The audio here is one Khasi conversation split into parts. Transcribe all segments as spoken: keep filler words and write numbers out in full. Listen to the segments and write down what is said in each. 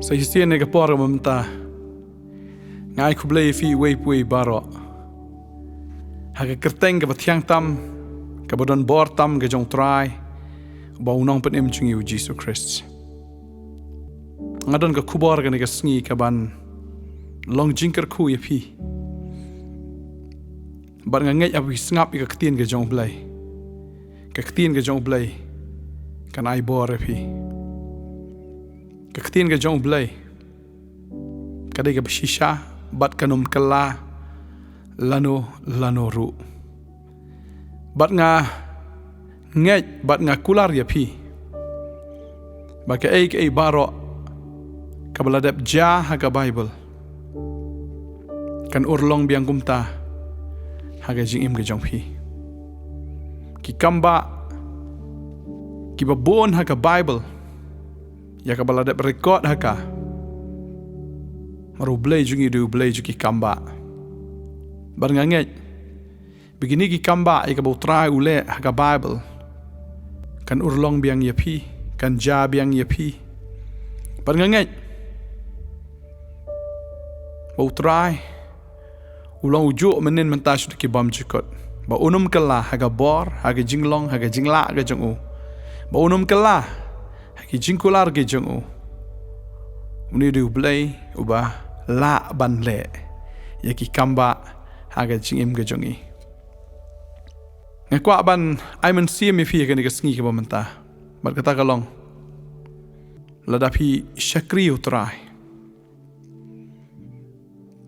Sa shisien ha ka por mynta, nga ai khublei ïa phi uwei pa uwei baroh ha ka kyrteng kaba thiang tam, kaba don bor tam ka jong U Trai bad U Nongpynim jong ngi U Jisu Khrist. Nga don ka khubor kane ka sngi kaban long jingkyrkhu ïa phi. Bad nga ngeit haba phi sngap ïa ka ktien ka jong U Blei, ka ktien ka jong U Blei kan ai bor ïa phi. Ka ktien ka jong U Blei ka dei kaba shisha bad kan ym kylla lano lano ruh. Bad nga ngeit bad nga kular ïa phi ba kaei kaei baroh kaba la dep jia ha ka Baibl kan urlong biang kumta ha ka jingim ka jong phi. Ki kambah kiba bun ha ka Baibl ïa kaba la dep record ha ka, namar U Blei jong ngi u dei U Blei jong ki kambah. Bad nga ngeit ba kine ki kambah ïa kaba U Trai u leh ha ka Baibl kan urlong biang ïa phi, kan jia biang ïa phi. Bad nga ngeit ba U Trai u long u juh mynhynnin mynta shuh ki bymjukut, ba un ym kylla ha ka bor, ha ka jinglong, ha ka jinglah ka jong u, ba un ym kylla ha ki jingkular ki jong u. Une u dei U Blei uba lah ban leh ïa ki kambah ha ka jingim ka jong ngi. Nga kwah ban ai mynsiem ïa phi ha kane ka sngi kaba mynta, bad kata ka long, lada phi shakri U Trai,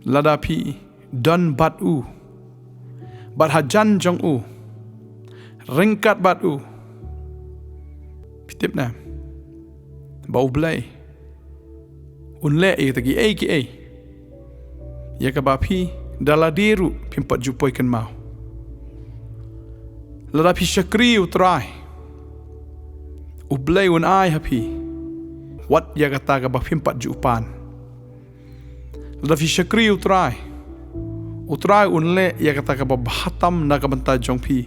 lada phi don bad u, bad hajan jong u, ryngkat bad u, phi tip ne ba U Blei un leh ïa kita kiei kiei ïa kaba phi da lade ruh phim pat ju poi kynmaw. Lada phi shakri U Trai, U Blei un ai ha phi wat ïa kata kaba phim pat ju pan. Lada phi shakri U Trai, U Trai un leh ïa kata kaba bha tam na ka bynta jong phi,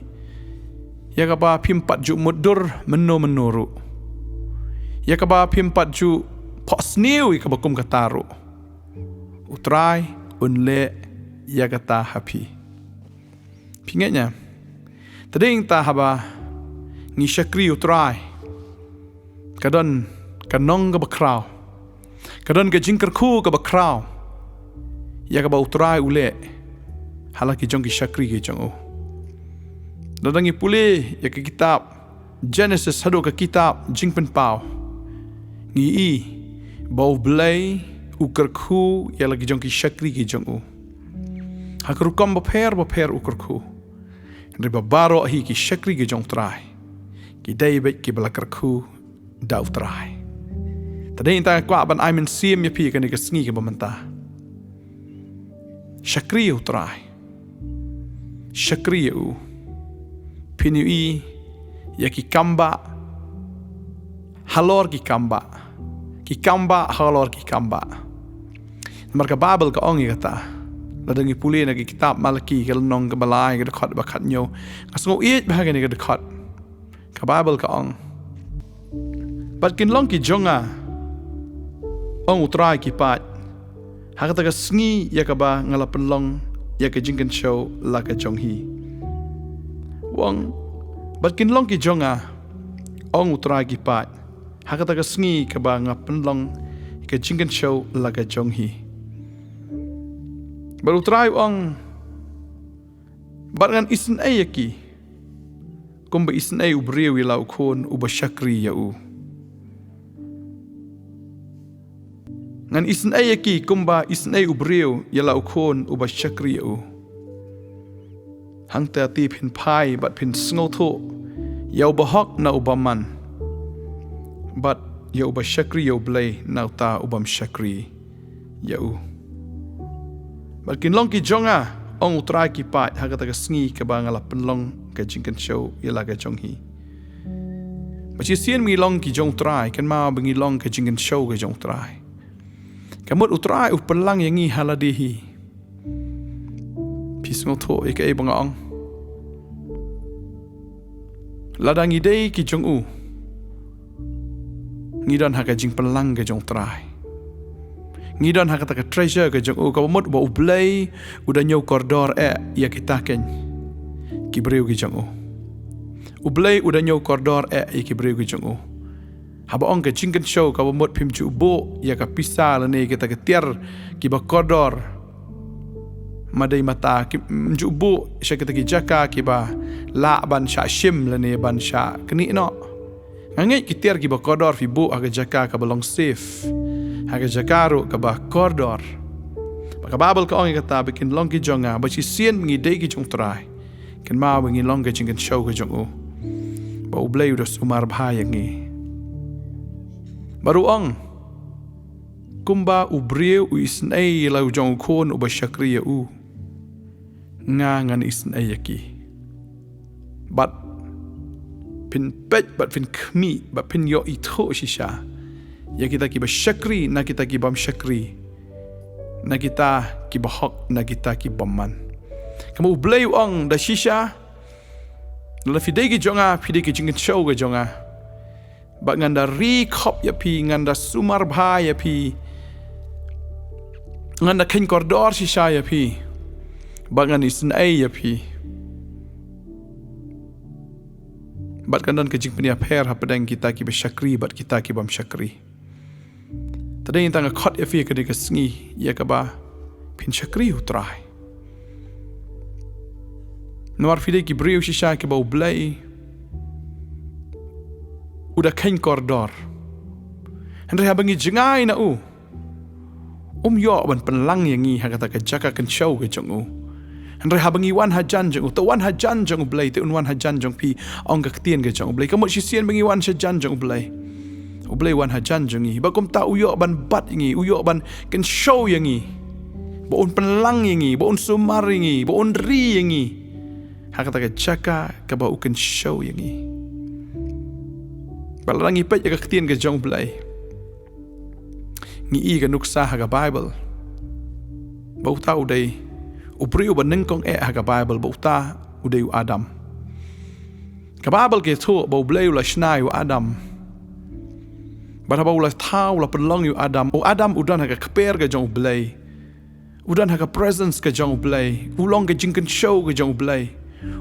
ïa kaba phim pat ju mutdur mynno mynno ruh, ïa kaba phim pat ju phohsniew ïa kaba kum kata ruh. U Trai un leh ïa kata ha phi. Phi ngeit ne? Te dei nangta haba ngi shakri U Trai, ka don ka nong kaba khraw, ka don ka jingkyrkhu kaba khraw ïa kaba U Trai u leh ha la ki jong ki shakri ki jong u. Lada ngi pule ïa ka kitab Genesis haduh ka kitab Jingpynpaw, ngi i ba U Blei u kyrkhu ïa la ki jong ki shakri ki jong u. Ha ka rukom bapher bapher u kyrkhu. Hynrei ba baroh hi ki shakri ki jong U Trai ki dei beit kiba la kyrkhu da U Trai. Te dei nangta nga kwah ban ai mynsiem ïa phi ha kane ka sngi kaba mynta. Shakri ïa U Trai. Shakri ïa u. Phin ïohi ïa ki kambah halor ki kambah, ki kambah halor ki kambah. Namar ka Baibl ka ong ïa kata. Lada ngi pule na ka kitab Malaki ka lynnong kaba lai, ka dkhot ba khathynñiew, nga sngew ïeit bha kane ka dkhot. Ka Baibl ka ong, bad kin long ki jong nga, ong U Trai ki paid, ha kata ka sngi ïa kaba nga la pynlong ïa ka jingkynshew la ka jong hi. U ong, bad kin long ki jong nga, ong U Trai ki paid, ha kata ka sngi kaba nga pynlong ïa ka jingkynshew la ka jong hi. Bad U Trai u ong, bad ngan isynei ïa ki kumba isynei u briew ïa la u khun uba shakri ïa u. Ngan isynei ïa ki kumba isynei u briew ïa la u khun uba shakri ïa u. Hangta te phin phai bad phin sngewthuh ïa u bahok na u bymman, bad ïa uba shakri ïa U Blei na uta u bym shakri ïa u. Bad kin long ki jong nga, ong U Trai ki paid, ha kata ka sngi kaba nga la pynlong ka jingkynshew ïa la ka jong hi. Bad shisien ba ngi long ki jong U Trai, kynmaw ba ngi long ka jingkynshew ka jong U Trai. Ka mut U Trai u pynlang ïa ngi ha lade hi. Phi sngewthuh ïa kaei ba nga ong? Lada ngi dei ki jong u, ngi don ha ka jingpynlang ka jong U Trai. Ngi don ha kata ka treasure ka jong u, kaba mut ba U Blei u da ñiew kordor eh ïa kita kein ki briew ki jong u. U Blei u da ñiew kordor eh ïa ki briew ki jong u. Haba ong ka jingkynshew, kaba mut phim ju buh ïa ka pisa lane kita ki tiar kiba kordor. Ma dei mata ki, mm, ju buh sha kita ki jaka kiba lah ban shah shim lane ban shah knieh noh. Nga ngeit ki tiar kiba kordor phi buh ha ka jaka kaba long safe, ha ka jaka ruh kaba kordor. Ba ka Baibl ka ong ïa kata, ba kin long ki jong nga, ba shisien ngi dei ki jong U Trai. Kynmaw ba ngi long ka jingkynshew ka jong u, ba U Blei u da sumar bha ïa ngi. Bad u ong, kumba u briew u isynei ïa la u jong u khun uba shakri ïa u, nga ngan isynei ïa ki. Bad phin peit, bad phin khmih, bad phin ïoh ithuh shisha ïa kita kiba shakri na kita ki bym shakri, na kita kiba hok na kita ki bymman. Kumba U Blei u ong, da shisha, lada phi dei ki jong nga, phi dei ki jingkynshew ka jong nga. Bad ngan da ri khop ïa phi, ngan da sumar bha ïa phi, ngan da kheiñ kordor shisha ïa phi, bad ngan isynei ïa phi. Bad kan don ka jingpynïapher hapdeng kita kiba shakri bad kita ki bym shakri. Te dei tang nga khot ïa phi ha kane ka sngi ïa kaba phin shakri U Trai. Namar phi dei ki briew shisha kiba U Blei u da kheiñ kordor. Hynrei haba ngi jngai na u, um ïoh ban pynlang ïa ngi ha kata ka jaka kynshew ka jong u. Hynrei haba ngi wan hajan jong u, te wan hajan jong U Blei, te un wan hajan jong phi, ong ka ktien ka jong U Blei. Ka mut shisien ba ngi wan shajan jong U Blei, U Blei wan hajan jong ngi. Bad kumta u ïoh ban bat ïa ngi, u ïoh ban kynshew ïa ngi, ba un pynlang ïa ngi, ba un sumar ïa ngi, ba un ri ïa ngi ha kata ka jaka kaba u kynshew ïa ngi. Bad lada ngi peit ïa ka ktien ka jong U Blei, ngi i ka nuksa ha ka Baibl ba uta u dei u briew ba nyngkong eh ha ka Baibl, ba uta u dei u Adam. Ka Baibl ka ïathuh ba U Blei u la shna ïa u Adam. Bad haba u la thaw, u la pynlong ïa u Adam, u Adam u don ha ka kper ka jong U Blei. U don ha ka presence ka jong U Blei. U long ka jingkynshew ka jong U Blei.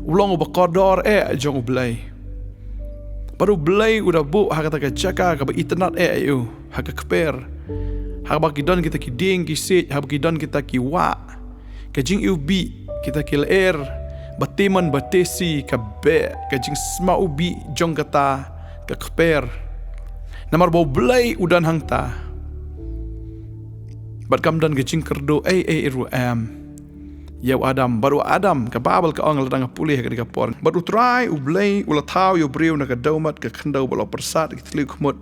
U long uba kordor eh jong U Blei. Bad U Blei u da buh ha kata ka jaka kaba itynnad eh ïa u, ha ka kper, haba ki don kita ki dieng ki siej, haba ki don kita ki wah, ka jingiwbih, kita ki lyer, ba timon ba tesi, ka beh, ka jingsma ubih jong kata ka kper. Namar ba U Blei u don hangta. Bad kam don ka jingkyrduh ei ei ruh em ïa u Adam. Bad u Adam, ka Baibl ka ong, lada nga pule ha kane ka por, bad U Trai U Blei u la thaw ïa u briew na ka dewmat ka khyndew, bad u la pyrsad ki thliew khmut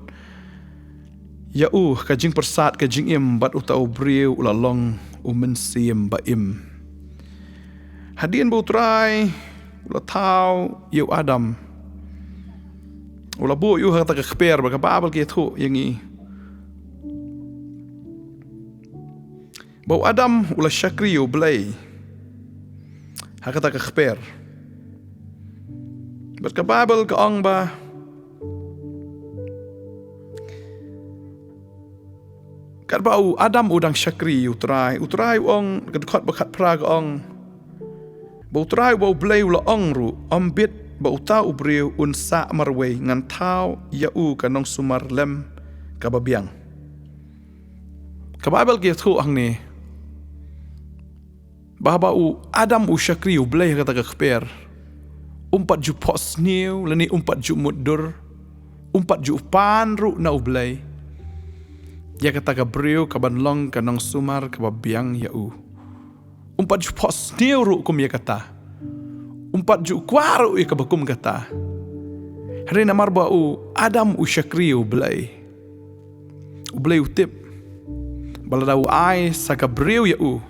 ïa u ka jingpyrsad ka jingim, bad uta u briew u la long u mynsiem ba im. Hadien ba U Trai u la thaw ïa u Adam, u la buh ïa u ha kata ka kper, bad ka Baibl ka ïathuh ïa ngi ba u Adam u la shakri ïa U Blei ha kata ka kper. Bad ka Baibl ka ong ba katba u Adam u dang shakri ïa U Trai, U Trai u ong, ka dkhot ba khatphra ka ong ba U Trai uba U Blei u la ong ruh, ym bit ba uta u briew un sah marwei, ngan thaw ïa u ka nongsumar lem kaba biang. Ka Baibl ka ïathuh hangne ba haba u Adam u shakri U Blei ha kata ka kper, um pat ju phohsniew lane um pat ju mutdur, um pat ju pan ruh na U Blei ïa kata ka briew kaban long ka nongsumar kaba biang ïa u. Um pat ju phohsniew ruh kum ïa kata. Um pat ju kwah ruh ïa kaba kum kata. Hynrei namar ba u Adam u shakri U Blei, U Blei u tip ba lada u ai sa ka briew ïa u,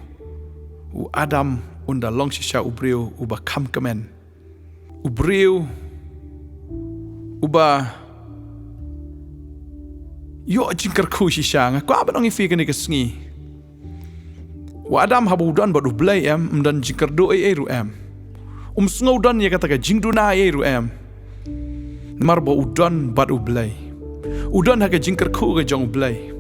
u Adam un da long shisha u briew uba kham kmen, u briew uba ïoh jingkyrkhu shisha. Nga kwah ban ong ïa phi kane ka sngi, u Adam haba u don bad U Blei em, um don jingkyrduh ei ei ruh em. Um sngew don ïa kata ka jingduna ei ei ruh em. Namar ba u don bad U Blei, u don ha ka jingkyrkhu ka jong U Blei.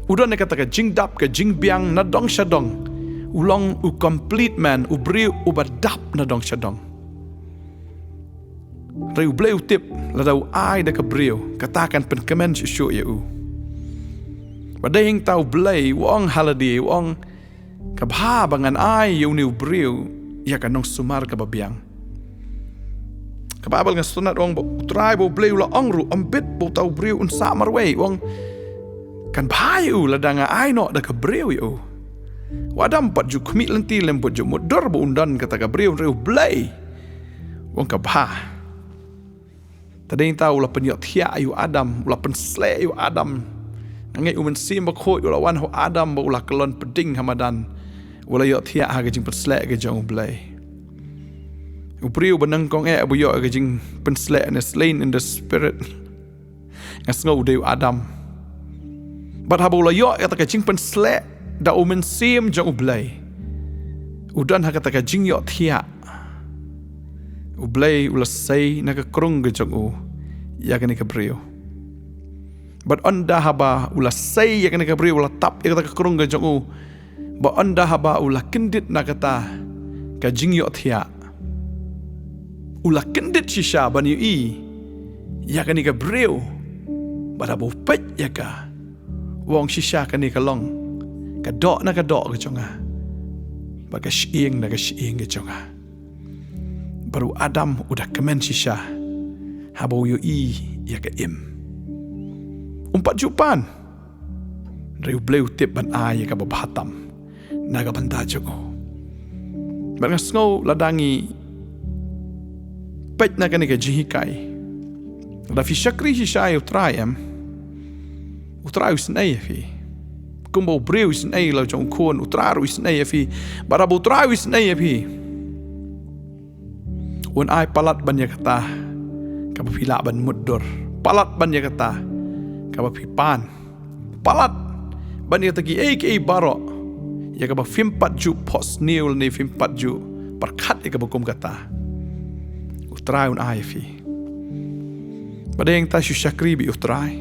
U don ïa kata ka jingdap ka jingbiang na dong sha dong. U long u complete man, u briew uba dap na dong sha dong. Hynrei U Blei u tip, lada u ai da ka briew, kata kan pynkmen shuh shuh ïa u. Bad dei hangta U Blei u ong ha lade, u ong, ka bha ba ngan ai ïa une u briew ïa ka nongsumar kaba biang. Ka Baibl nga sngewtynnat, u ong ba U Trai ba U Blei u la ong ruh, ym bit ba uta u briew un sah marwei, u ong, kan bha ïa u lada nga ai noh da ka briew ïa u. U Adam pat ju khmih lynti lem, pat ju mutdur ba un don kata ka briew, hynrei U Blei u ong ka bha. Te dei hangta u la pynïohthiah ïa u Adam, u la pynsleh ïa u Adam. Nga ngeit U Mynsiem Bakhuid u la wan ha u Adam ba u la kyllon pding ha madan. U la ïohthiah ha ka jingpynsleh ka jong U Blei. U briew ba nyngkong eh ba ïoh ka jingpynsleh ne slain in the spirit, nga sngew u dei u Adam. Bad haba u la ïoh kata ka jingpynsleh da U Mynsiem jong U Blei, u don ha kata ka jingïohthiah. U Blei u la sei na ka krung ka jong u ïa kane ka briew. Bad ynda haba u la sei ïa kane ka briew, u la tap ïa kata ka krung ka jong u, bad ynda haba u la kyndit na kata ka jingïohthiah, u la kyndit shisha ban ïohi ïa kane ka briew. Bad haba u peit ïa ka, u ong, shisha kane ka long ka doh na ka doh ka jong nga, bad ka shyieng na ka shyieng ka jong nga. Bad u Adam u da kmen shisha haba u ïohi ïa ka im. Um pat ju pan, hynrei U Blei u tip ban ai ïa kaba bha tam na ka bynta jong u. Bad nga sngew lada ngi peit na kane ka jinghikai, lada phi shakri shisha ïa U Trai, em, U Trai u isynei ïa phi. Kumba u briew u isynei la jong u khun, U Trai ruh u isynei ïa phi. Bad haba U Trai u isynei ïa phi, un ai palat ban ïa kata kaba phi lah ban mutdur, palat ban ïa kata kaba phi pan, palat ban ïa kata kiei kiei baroh ïa kaba phim pat ju phohsniew lane phim pat ju pyrkhat ïa kaba kum kata. U Trai un ai ïa phi. Bad dei hangta shu shakri bad U Trai.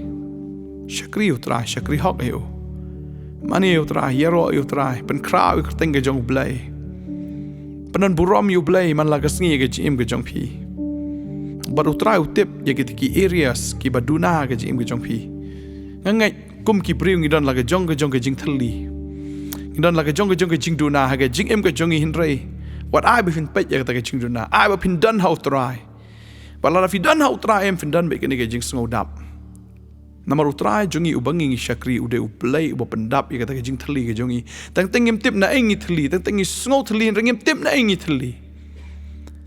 Shakri U Trai, shakri hok ïa u. Mane ïa U Trai, ïaroh ïa U Trai, pynkhraw ïa ka kyrteng ka jong U Blei. Pyndonburom ïa U Blei man la ka sngi ïa ka jingim ka jong phi. Bad U Trai u tip ïa kita ki areas kiba duna ha ka jingim ka jong phi. Nga ngeit kum ki briew ngi don la ka jong ka jong ka jingthylli, ngi don la ka jong ka jong ka jingduna ha ka jingim ka jong ngi, hynrei wat ai ba phin peit ïa kata ka jingduna, ai ba phin don ha U Trai. Bad lada phi don ha U Trai, em, phin don bad kane ka jingsngewdap. Namar U Trai jong ngi uba ngi ngi shakri u dei U Blei uba pyndap ïa kata ka jingthylli ka jong ngi. Teng teng ngim tip naei ngi thylli, teng teng ngi sngew thylli, hynrei ngim tip naei ngi thylli.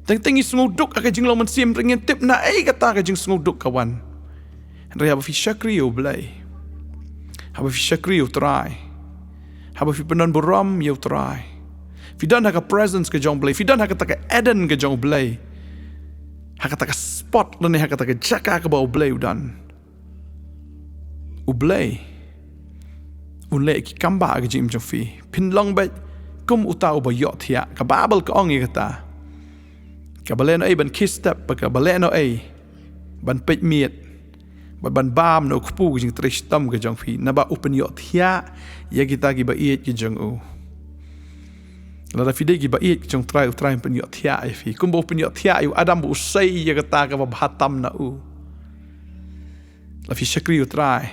Teng teng ngi sngew duk ha ka jinglong mynsiem, hynrei ngim tip naei kata ka jingsngew duk ka wan. Hynrei haba phi shakri ïa U Blei, haba phi shakri ïa U Trai, haba phi pyndonburom ïa U Trai, phi don ha ka presence ka jong U Blei, phi don ha kata ka Eden ka jong U Blei, ha kata ka spot lane ha kata ka jaka kaba U Blei u don, U Blei un leh ki kam ba ha ka jingim jong phi. Phin long beit kum uta uba ïohthiah. Ka Baibl ka ong ïa kata. Kaba leh noh ei ban khie step, bad kaba leh noh ei ban peit miet, bad ban bam na u kpu ka jingtrei shitom ka jong phi, naba u pynïohthiah ïa kita kiba ïeit ki jong u. Lada phi dei kiba ïeit ki jong U Trai, U Trai un pynïohthiah ïa phi kumba u pynïohthiah ïa u Adam ba u sei ïa kata kaba bha tam na u. Lada phi shakri U Trai,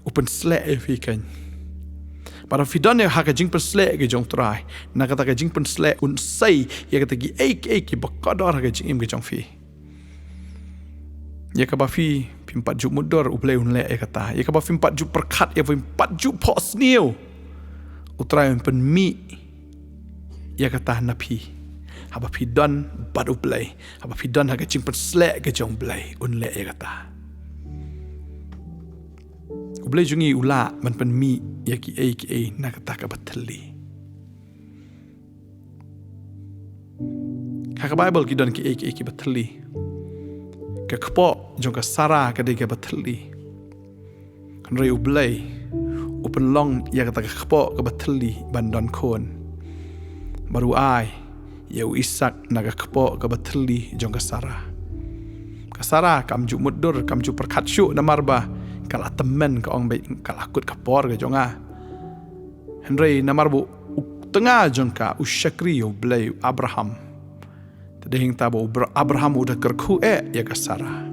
u pynsleh ïa phi keiñ. Bad haba phi don ïa ha ka jingpynsleh ka jong U Trai, na kata ka jingpynsleh un sei ïa kata kiei kiei kiba kordor ha ka jingim ka jong phi. Ïa kaba phi phim pat ju mutdur, U Blei un leh ïa kata. Ïa kaba phim pat ju pyrkhat, ïa phim pat ju phohsniew, U Trai un pynmih ïa kata na phi. Haba phi don bad U Blei, haba phi don ha ka jingpynsleh ka jong U Blei, un leh ïa kata. U Blei jong ngi u lah ban pynmih ïa kiei kiei na kata kaba thylli. Ha ka Baibl ki don kiei kiei kiba thylli. Ka kpoh jong ka Sara ka dei kaba thylli. Hynrei U Blei u pynlong ïa kata ka kpoh kaba thylli ban don khun. Bad u ai ïa u Isaak na ka kpoh kaba thylli jong ka Sara. Ka Sara kam ju mutdur, kam ju pyrkhat shuh namar ba ka la tymmen, ka ong beit ka la kut ka por ka jong nga. Hynrei namar ba u tnga jong ka u shakri ïa U Blei, u Abraham. Te dei hangta ba u Bra-, Abraham u da kyrkhu eh ïa ka Sara.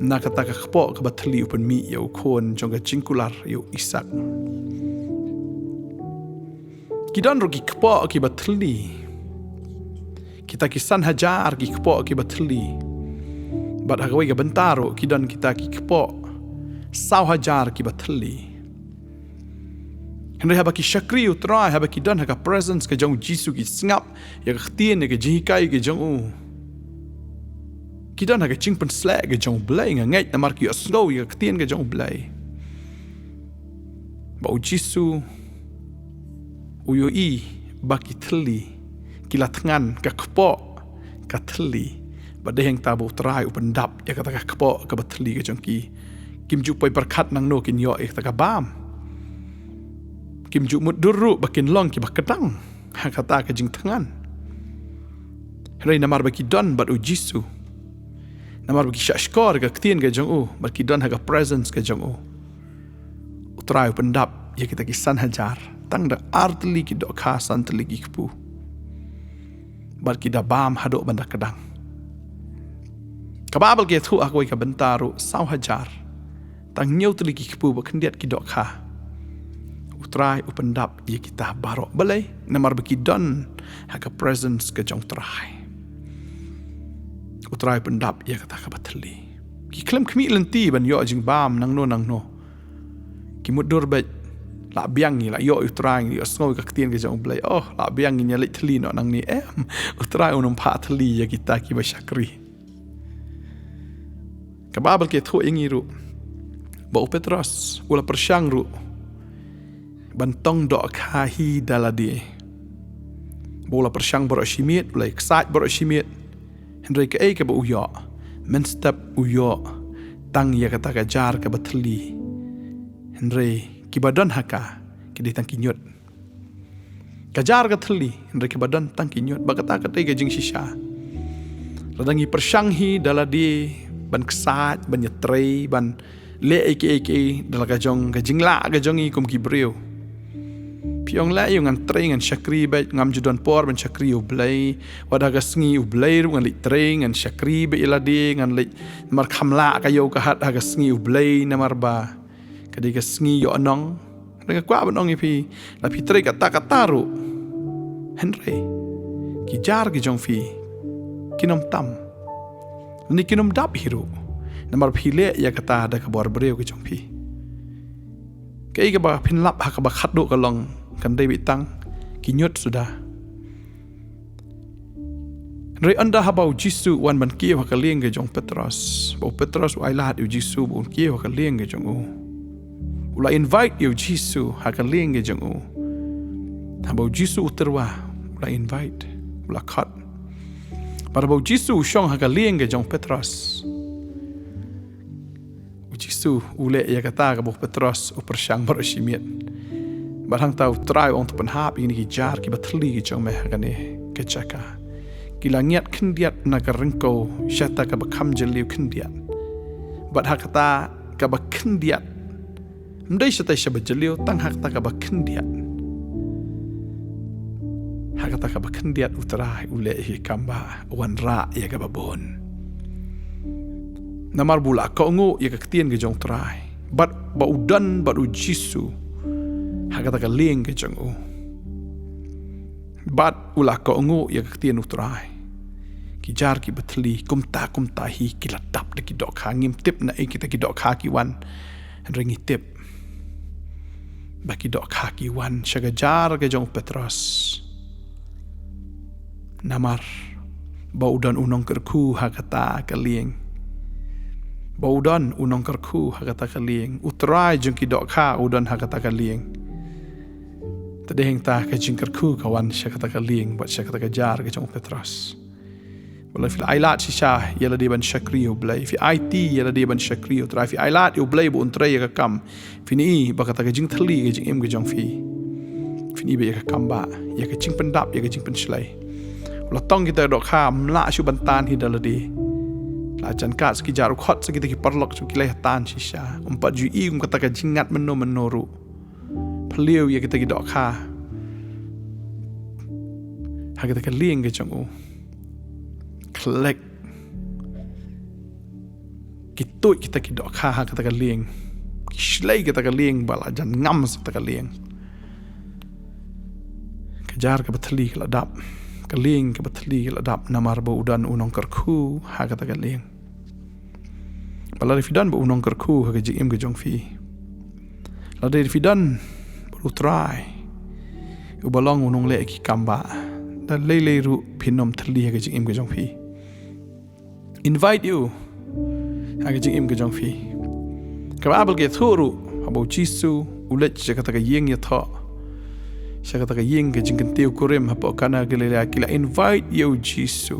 Na kata ka kpoh kaba thylli u pynmih ïa u khun jong ka jingkular ïa u Isak. Ki don ruh ki kpoh kiba thylli. Kita ki san hajar ki kpoh kiba thylli. Bad ha kawei ka bynta ruh ki don kita ki kpoh saw hajar kiba thylli. Hynrei haba ki shakri U Trai, haba ki don ha ka presence ka jong U Jisu, ki sngap ïa ka ktien, ïa ka jinghikai ka jong u, ki don ha ka jingpynsleh ka jong U Blei, nga ngeit, namar ki ïohsngew ïa ka ktien ka jong U Blei. Ba U Jisu u ïohi ba ki thylli, ki la thngan, ka kpoh ka thylli. Bad dei hangta ba U Trai u pyndap ïa kata ka kpoh kaba thylli ka jong ki. Kim ju poi pyrkhat nangno kin ïoh ïa kata ka bam. Kim ju mutdur ruh ba kin long kiba kdang ha kata ka jingthngan. Hynrei namar ba ki don bad U Jisu, namar ba ki shahshkor ïa ka ktien ka jong u, bad ki don ha ka presence ka jong u, U Trai u pyndap ïa kita ki san hajar tang da ar tylli ki dohkha, san tylli ki kpu. Bad ki da bam haduh ban da kdang. Ka Baibl ka ïathuh ha kawei ka bynta ruh saw hajar, tang hynñiew tylli ki kpu bad khyndiat ki dohkha. U Trai u pyndap ïa kita baroh. Balei? Namar ba ki don ha ka presence ka jong U Trai. U Trai u pyndap ïa kata kaba thylli. Ki khlem khmih lynti ban ïoh jingbam nangno nangno. Ki mutdur beit, lah biang ngi, lah ïoh U Trai, ngi ïohsngew ka ktien ka jong U Blei. Oh, lah biang ngi, ïa leit thylli noh nangne. Em, U Trai un ym phah thylli ïa kita kiba shakri. Ka Baibl ka ïathuh ïa ngi ruh ba u Petros u la pyrshang ruh ban tong dohkha hi da lade. Ba u la pyrshang baroh shi miet, u la ïaksaid baroh shi miet. Hynrei kaei kaba u ïoh? Mynstep u ïoh tang ïa kata ka jar kaba thylli. Hynrei kiba don ha ka, ki dei tang ki ñiut. Ka jar ka thylli, hynrei kiba don tang ki ñiut. Bad kata ka dei ka jingshisha. Lada ngi pyrshang hi da lade ban ksaid, ban ïatrei, ban leh ïa kiei kiei da la ka jong ka jinglah ka jong ngi kum ki briew. Phi ong leh ïa u, ngan trei, ngan shakri beit, ngam ju don por ban shakri ïa U Blei. Wat ha ka sngi U Blei ruh ngan leit trei, ngan shakri beit ïa lade, ngan leit, namar kham lah ka ïew ka hat ha ka sngi U Blei, namar ba ka dei ka sngi ïoh nong. Nga kwah ban ong ïa phi, la phi trei kata kata ruh, hynrei ki jar ki jong phi kin ym tam. Lane kin ym dap hi ruh, namar phi leh ïa kata da ka bor briew ka jong phi. Kaei kaba phin lap ha kaba khatduh ka long, kan dei beit tang ki ñiut suda. Hynrei ynda haba u Jisu u wan ban kiew ha ka lieng ka jong u Petros, ba u Petros u ailad ïa u Jisu ba un kiew ha ka lieng ka jong u. U la invite ïa u Jisu ha ka lieng ka jong u. Haba u Jisu u tyrwa, u la invite, u la khot. Bad haba u Jisu u shong ha ka lieng ka jong u Petros, u Jisu u leh ïa kata kaba u Petros u pyrshang baroh shi miet. Bad hangta U Trai u ong, to pynhap ïa kine ki jar kiba thylli ki jong me ha kane ka jaka. Ki la ngiat khyndiat na ka ryngkew sha kata kaba kham jylliew khyndiat. Bad ha kata kaba khyndiat, ym dei shatai shaba jylliew, tang ha kata kaba khyndiat. Ha kata kaba khyndiat U Trai u leh ïa ka kam ba u wanrah ïa kaba bun. Namar ba u la kohnguh ïa ka ktien ka jong U Trai. Bad ba u don bad u Jisu ha kata ka lieng ka jong u. Bad u la kohnguh ïa ka ktien U Trai. Ki jar kiba thylli kumta kumta hi ki la dap da ki dohkha. Ngim tip naei kita ki dohkha ki wan. Hynrei ngi tip ba ki dohkha ki wan sha ka jar ka jong u Petros. Namar ba u don u nongkyrkhu ha kata ka lieng. Ba u don u nongkyrkhu ha kata ka lieng. U Trai jong ki dohkha u don ha kata ka lieng. Te dei hangta ka jingkyrkhu ka wan sha kata ka lieng bad sha kata ka jar ka jong u Petros. Ba lada phi la ailad shisha ïa lade ban shakri ïa U Blei, phi aiti ïa lade ban shakri ïa U Trai, phi ailad ïa U Blei ba un trei ïa ka kam, phin i ba kata ka jingthylli ka jingim ka jong phi, phin i ba ïa ka kam ba, ïa ka jingpyndap, ïa ka jingpynshlei. Wat la tong kita ki dohkha, ym lah shuh ban tan hi da lade. Jan kat sa ki jar u khot sa kita ki paralok jong ki lai hatan shisha. Um pat ju i kum kata ka jingngat mynno mynno ruh. Phylliew ïa kita ki dohkha ha kata ka lieng ka jong u. Khlek. Ki tuid kita ki dohkha ha kata ka lieng. Ki shlei kita ka lieng ba la jan ngam sa kata ka lieng. Ka jar kaba thylli ka la dap. Ka lieng kaba thylli ka la dap namar ba u don u nongkyrkhu ha kata ka lieng. Ba lada phi don bad u nongkyrkhu ha ka jingim ka jong phi, lada phi don bad u Trai uba long u nongleh ki kam ba, da lei lei ruh phin ym thylli ha ka jingim ka jong phi. Invite ïa u ha ka jingim ka jong phi. Ka Baibl ka ïathuh ruh haba u Jisu u leit sha kata ka ïing ïathoh, sha kata ka ïing ka jingkyntiew kurim hapoh Kana Galilea, ki la invite ïa u Jisu.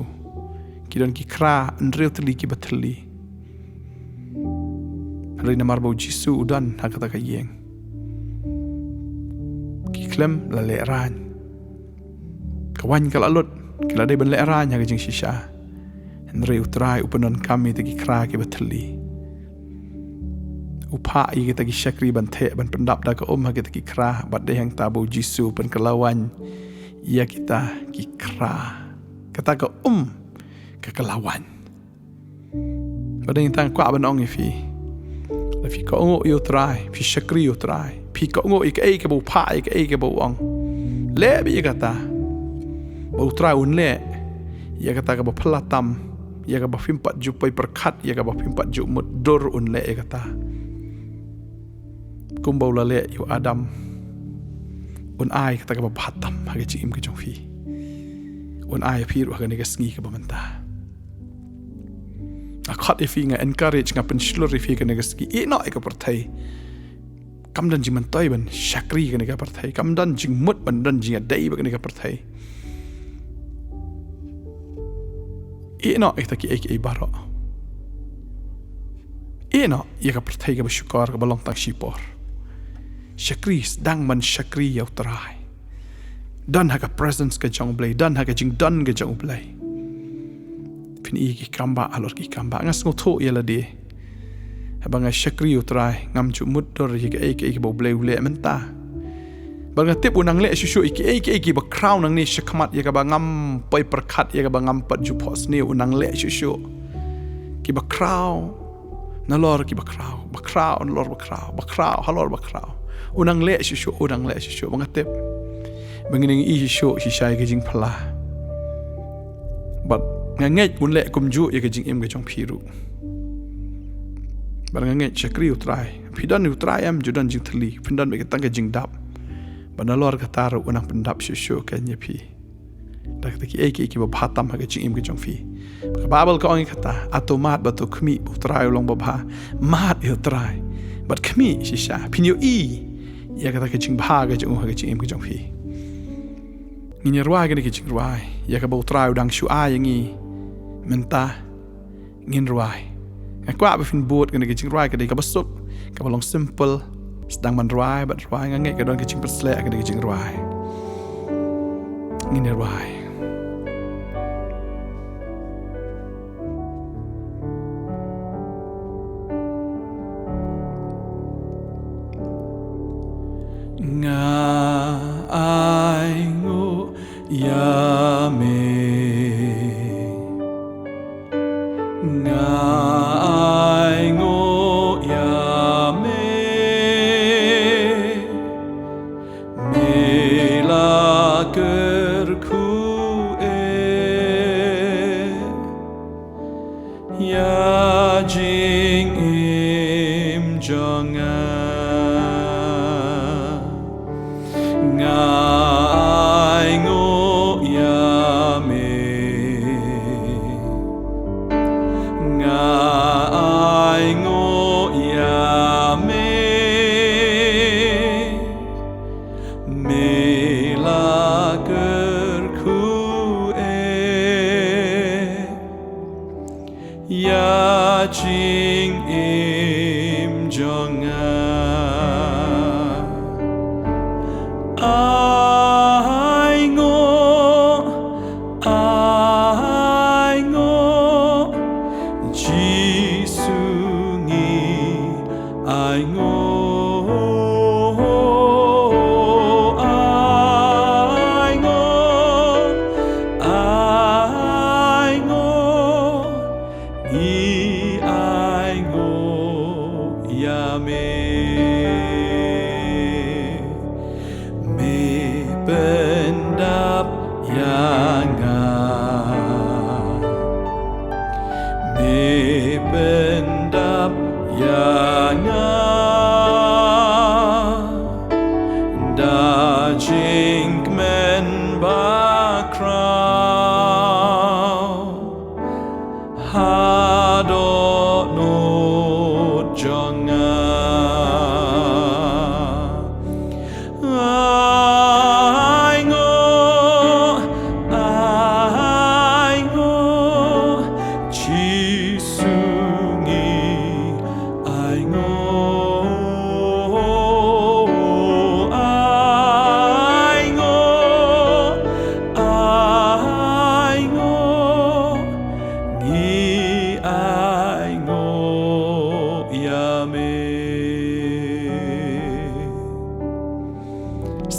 Ki don ki khra hynriew tylli kiba thylli. Hynrei namar ba u Jisu u don ha kata ka ïing, ki khlem la lehraiñ. Ka waiñ ka la lut, ki la dei ban lehraiñ ha ka jingshisha. Hynrei u Trai u pyndonkam ïa kita ki khra kiba thylli. U phah ïa kita ki shakri ban theh, ban pyndap da ka um ha kita ki khra, bad dei hangta ba u Jisu u pynkylla waiñ ïa kita ki khra. Kata ka um ka kylla waiñ. Bad dei tang kwah ban ong ïa phi, lada phi kohnguh ïa u Trai, phi shakri ïa u Trai, phi kohnguh ïa kaei kaba u phah, ïa kaei kaba u ong, leh beit ïa kata. Ba u Trai un leh ïa kata kaba phylla tam, ïa kaba phim pat ju poi pyrkhat, ïa kaba phim pat ju mutdur, un leh ïa kata. Kumba u la leh ïa u Adam, un ai kata kaba bha tam ha ka jingim ka jong phi. Un ai ïa phi ruh ha kane ka sngi kaba mynta. Nga khot ïa phi, nga encourage, nga pynshlur ïa phi ha kane ka sngi. Ïeh noh ïa ka pyrthei. Kam don jingmyntoi ban shakri ha kane ka pyrthei. Kam don jingmut ban don jingïadei bad kane ka pyrthei. Ïeh noh ïa kita kiei kiei baroh. Ïeh noh ïa ka pyrthei kaba shukor kaba long tang shipor. Shakri, sdang ban shakri ïa u Trai. Don ha ka presence ka jong u Blei, don ha ka jingdon ka jong u Blei. Phin ïohi ki kam ba, halor ki kam ba. Nga sngewthuh ïa lade. Haba nga shakri ïa u Trai, ngam ju mutdur ïa kaei kaei kaba u Blei u leh mynta. Bad nga tip u nang leh shuh shuh ïa kiei kiei kiba khraw nangne shakhmat, ïa kaba ngam poi pyrkhat, ïa kaba ngam pat ju phohsniew, u nang leh shuh shuh. Kiba khraw nalor kiba khraw, ba khraw nalor ba khraw, ba khraw halor ba khraw. U nang leh shuh shuh, u nang leh shuh shuh, ba nga tip ba ngin ïohi shuh shuh shisha ïa ka jingphylla. Bad nga ngeit un leh kumjuh ïa ka jingim ka jong phi ruh. Bad nga ngeit shakri ïa u Trai. Phi don ïa u Trai em, ju don jingthylli, phin don beit tang ka jingdap. Bad nalor kata ruh u nang pyndap shuh shuh kein ïa phi. Da kita kiei kiei kiba bha tam ha ka jingim ka jong phi. Ka Baibl ka ong ïa kata, hato mad bad hato khmih ba u Trai u long ba bha? Mad ïa u Trai bad khmih shisha, phin ïohi ïa kata ka jingbha ka jong u ha ka jingim ka jong phi. Ngin ïa rwai kane ka jingrwai ïa kaba u Trai u dang shu ai ïa ngi mynta. Ngin rwai. Nga kwah ba phin bud kane ka jingrwai, ka dei kaba suk, kaba long simple. Sdang ban rwai bad rwai, nga ngeit ka don ka jingpynshlur ha kane ka jingrwai. Ngin ïa rwai. Nga ainguh ïa me. Nga ainguh ïa me. Me la kyrkhu eh ïa jingim jong nga. Nga ainguh ïa me. Nga ainguh ïa me. Me la kyrkhu eh ïa jingim jong nga. Ainguh, ainguh,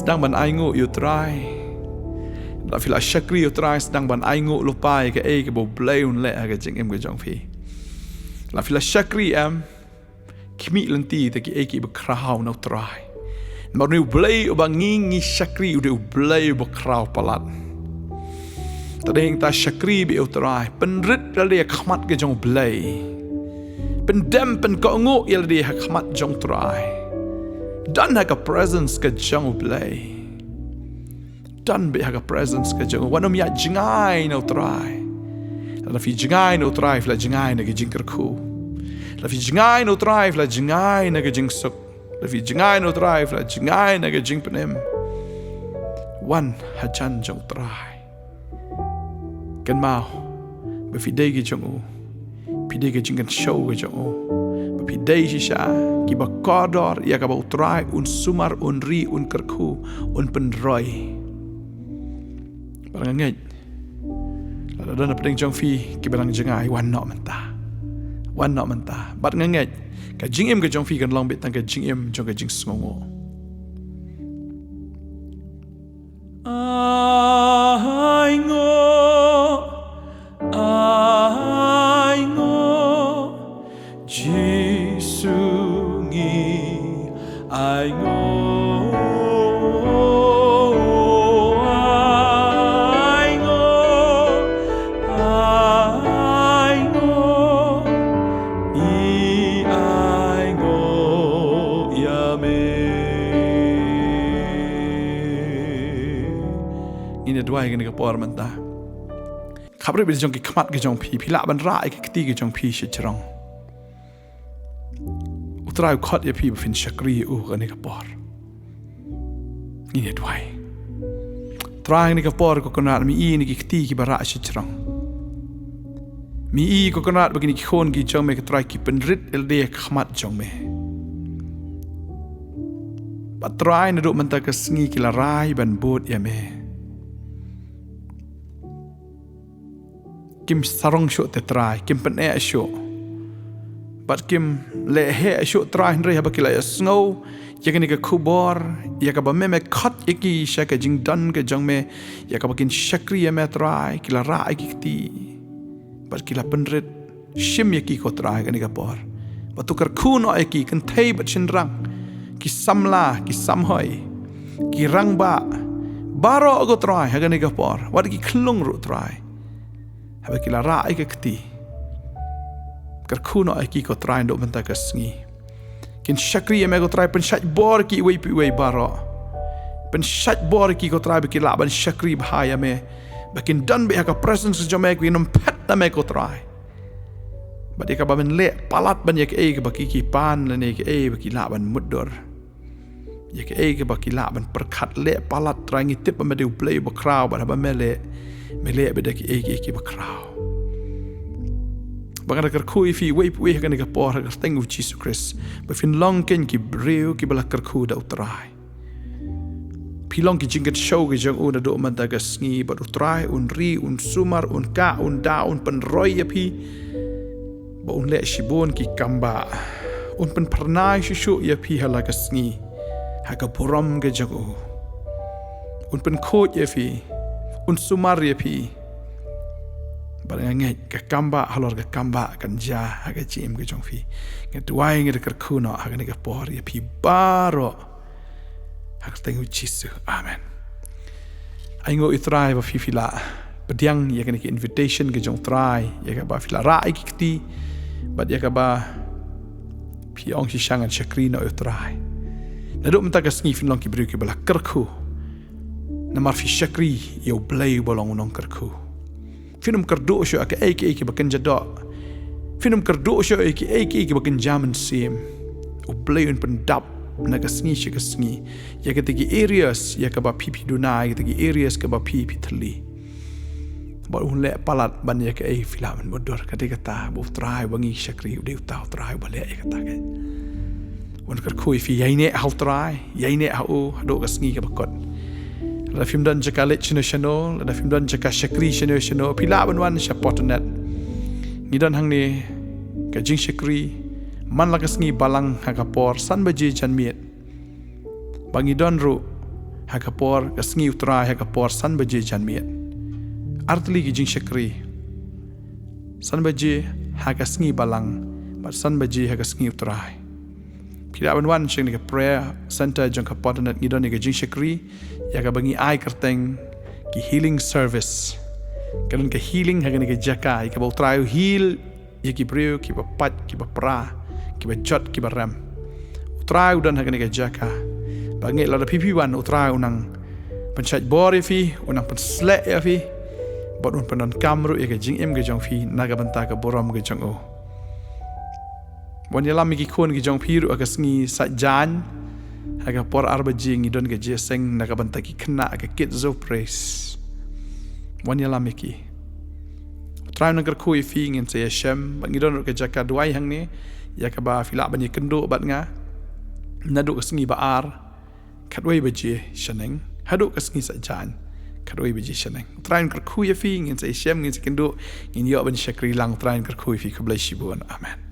Sdang ban ainguh ïa u Trai. Lada phi la shakri ïa u Trai, sdang ban ainguh lypa ïa kaei kaba u Blei un leh ha ka jingim ka jong phi. Lada phi la shakri em, khmih lynti ïa kiei kiei ba khraw na u Trai. Namar une u Blei uba ngi ngi shakri u dei u Blei uba khraw palat. Te dei hangta shakri beit ïa u Trai, pynrit ïa lade ha khmat ka jong u Blei. Pyndem pynkohnguh ïa lade ha khmat jong u Trai. Don ha ka presence ka jong u Blei. Don beit ha ka presence ka jong u. Wat nym ïaid jngai na u Trai. Lada phi jngai na u Trai, phi la jngai na ka jingkyrkhu. Lada phi jngai na u Trai, phi la jngai na ka jingsuk. Lada phi jngai na u Trai, phi la jngai na ka jingpynim. Wan hajan jong u Trai. Kynmaw ba phi dei ki jong u. Phi dei ka jingkynshew ka jong u. Ba phi dei shisha kiba kordor ïa kaba u Trai un sumar, un ri, un kyrkhu, un pynroi. Bad nga ngeit, lada don hapdeng jong phi kiba dang jngai, wan noh mynta. Wan noh mynta. Bad nga ngeit ka jingim ka jong phi kan long beit tang ka jingim jong ka jingsngewnguh. Ainguh, ainguh, Jisu ngi ainguh, ainguh, ainguh, ngi ainguh ïa me. Ngin ïa duwai kane ka por mynta. Khapbrip ïa jong ki khmat ki jong phi, phi lah ban rah ïa ki kti ki jong phi sha jrong. U Trai u khot ïa phi ba phin shakri ïa u kane ka por. Ngin ïa duwai. Trai, kane ka por ko Kynrad, me i ïa kine ki kti kiba rah sha jrong. Me i ko Kynrad ba kine ki khun ki jong me ko Trai ki pynrit ïa lade ha khmat jong me. Bad Trai, naduh mynta ka sngi ki la rai ban bud ïa me. Kim sarong shuh te Trai, kim pyneh shuh. Bad kim leh heh shuh Trai, hynrei haba ki la ïohsngew ïa kane ka khubor, ïa kaba me me khot ïa ki sha ka jingdon ka jong me, ïa kaba kin shakri ïa me Trai, ki la rah ïa ki kti. Bad ki la pynrit shim ïa ki ko Trai kane ka por. Bad to kyrkhu noh ïa ki kynthei bad shynrang, ki samla, ki samhoi, ki rangbah, baroh ko Trai ha kane ka por, wat ki khyllung ruh Trai. Haba ki la rah ïa ka kti, kyrkhu noh ïa ki ko Trai naduh mynta ka sngi. Kin shakri ïa me ko Trai, pynshait bor ïa ki iwei pa iwei baroh. Pynshait bor ïa ki ko Trai ba ki lah ban shakri bha ïa me. Ba kin don beit ha ka presence jong me, kin ym phet na me ko Trai. Bad ïa kaba men leh palat ban ïa kaei kaba ki ki pan lane ïa kaei ba ki lah ban mutdur. Ïa kaei kaba ki lah ban pyrkhat, leh palat Trai, ngi tip ba me dei u Blei uba khraw, bad haba me leh, me leh beit da kiei kiei kiba khraw. Ba nga da kyrkhu ïa phi iwei pa iwei ha kane ka por ha ka kyrteng u Jisu Khrist, ba phin long kein ki briew kiba la kyrkhu da u Trai. Phi long ki jingkynshew ki jong u naduh mynta ka sngi, bad u Trai un ri, un sumar, un kah, un daw, un pynroi ïa phi. Ba un leh shibun ki kambah, un pynphyrnai shuh shuh ïa phi ha la ka sngi ha ka burom ka jong u. Un pynkhuid ïa phi, un sumar ïa phi. Bad nga ngeit ka kambah halor ka kambah kan jia ha ka jingim ka jong phi. Nga duwai, nga da kyrkhu noh ha kane ka por ïa phi baroh ha ka kyrteng u Jisu. Amen. Ainguh ïa u Trai ba phi phi la pdiang ïa kane ka invitation ka jong u Trai, ïa kaba phi la rah ïa ki kti, bad ïa kaba phi ong shisha ngan shakri noh ïa u Trai. Naduh mynta ka sngi phin long ki briew kiba la kyrkhu. Namar phi shakri ïa u Blei uba long u nongkyrkhu. Phin ym kyrduh shuh ïa kaei kaei kiba kynja doh. Phin ym kyrduh shuh ïa kaei kaei kiba kynja mynsiem. U Blei un pyndap na ka sngi sha ka sngi ïa kita ki areas ïa kaba phi phi duna, ïa kita ki areas kaba phi phi thylli. Bad un leh palat ban ïa kaei phi lah ban mutdur. Ka dei kata ba u Trai ba ngi shakri u dei uta u Trai uba leh ïa kata ka. Wan kyrkhu ïa phi, ïaineh ha u Trai, ïaineh ha u haduh ka sngi kaba kut. Lada phim don jaka leit shano shano, lada phim don jaka shakri shano shano, phi lah ban wan sha Porternet. Ngi don hangne ka jingshakri man la ka sngi balang ha ka por san baje janmiet. Ba ngi don ruh ha ka por ka sngi U Trai ha ka por san baje janmiet. Artylli ki jingshakri. San baje ha ka sngi Balang bad san baje ha ka sngi U Trai. Phi lah ban wan sha kane ka prayer center jong ka Port Anat, ngi don ïa ka jingshakri ïa kaba ngi ai kyrteng ki healing service. Ka don ka healing ha kane ka jaka ïa kaba U Trai u heal ïa ki briew kiba pait, kiba pra, kiba jot, kiba rem. U Trai u don ha kane ka jaka. Ba ngi lada phi phi wan, U Trai u nang pynshait bor ïa phi, u nang pynsleh ïa phi, bad un pyndonkam ruh ïa ka jingim ka jong phi na ka bynta ka burom ka jong u. Wan ïalam ïa ki khun ki jong phi ruh ha ka sngi Saitjaiñ, ha ka por ar baje ngi don ka jingïaseng na ka bynta ki khynnah ha ka Kids of Praise. Wan ïalam ïa ki. U Trai u nang kyrkhu ïa phi, ngin sa ïashem, bad ngi don ruh ka jaka duwai hangne ïa kaba phi lah ban ïakynduh bad nga naduh ka sngi ba ar, khatwei baje shaneng, haduh ka sngi Saitjaiñ, khatwei baje shaneng. U Trai un kyrkhu ïa phi, ngin sa ïashem, ngin sa ïakynduh, ngin ïoh ban shakri lang. U Trai un kyrkhu ïa phi. Khublei shibun. Amen.